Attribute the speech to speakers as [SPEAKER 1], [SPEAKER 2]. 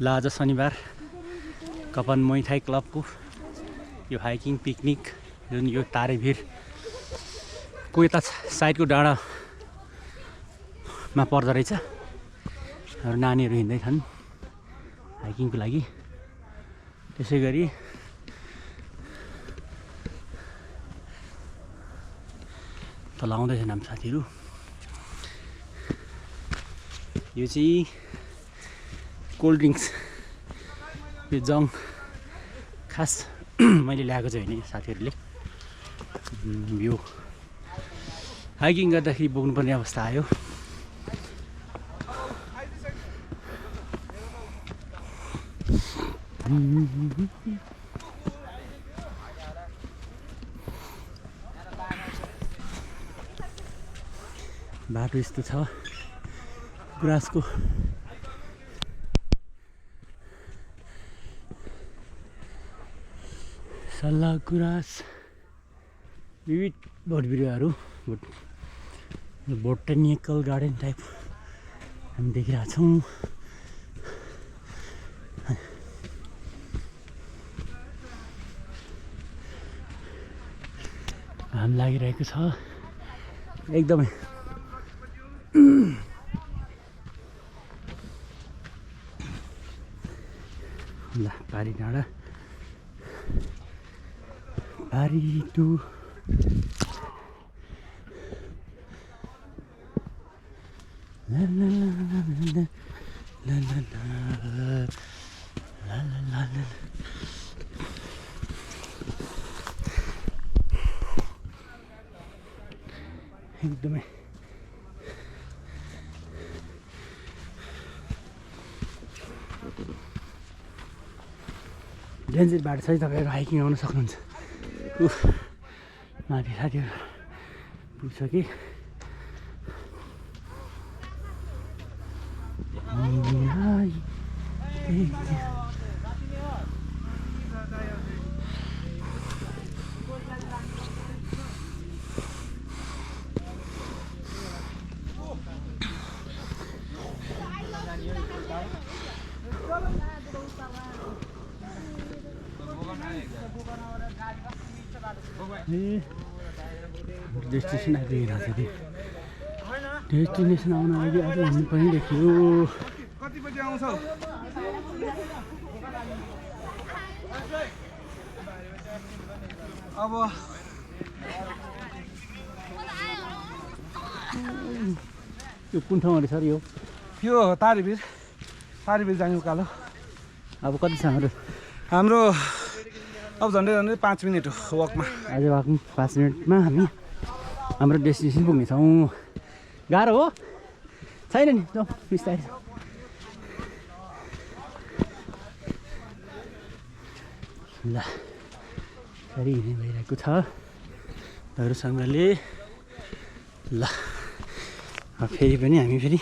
[SPEAKER 1] ल आज शनिबार कपन मुई थाई क्लबको यो हाइकिङ पिकनिक जुन यो तारेभिरको यता साइडको डाँडामा पर्दो रहेछ। नानीहरू हिँड्दैछन् हाइकिङको लागि। त्यसै गरी तल आउँदैछन् हाम्रो साथीहरू। यो चाहिँ कोल्ड ड्रिङ्क्स, यो जङ खास मैले ल्याएको चाहिँ होइन, साथीहरूले यो हाइकिङ गर्दाखेरि बोक्नुपर्ने अवस्था आयो। बाटो यस्तो छ गुराँसको। सल्लाह गुराँस, विविध बोट बिरुवाहरू, बोटानिकल गार्डन टाइप हामी देखिरहेछौँ। घाम लागिरहेको छ एकदमै। ल पारी डाँडा, पारी टु एकदमै डेन्जर बाटो छ। तपाईँहरू हाइकिङ आउन सक्नुहुन्छ। माथि साथीहरू पुग्छ कि डेस्टिनेसन आइपुगेको छ। डेस्टिनेसन आउन अघि अझ हिँड्नु पनि देखियो।
[SPEAKER 2] कति बजी आउँछौ? अब
[SPEAKER 1] यो कुन ठाउँमा रहेछ सर?
[SPEAKER 2] यो तारेभिर जाने उकालो।
[SPEAKER 1] अब कति छ
[SPEAKER 2] हाम्रो? अब झन्डै 5 मिनट हो वकमा।
[SPEAKER 1] अझै वाकिङ 5 मिनटमा हामी हाम्रो डेस्टिनेसन पुग्नेछौँ। गाह्रो हो छैन नि, जाउँ बिस्तारै। ल फेरि हिँड्ने भइरहेको छ तपाईँहरूसँगले। ल फेरि पनि हामी फेरि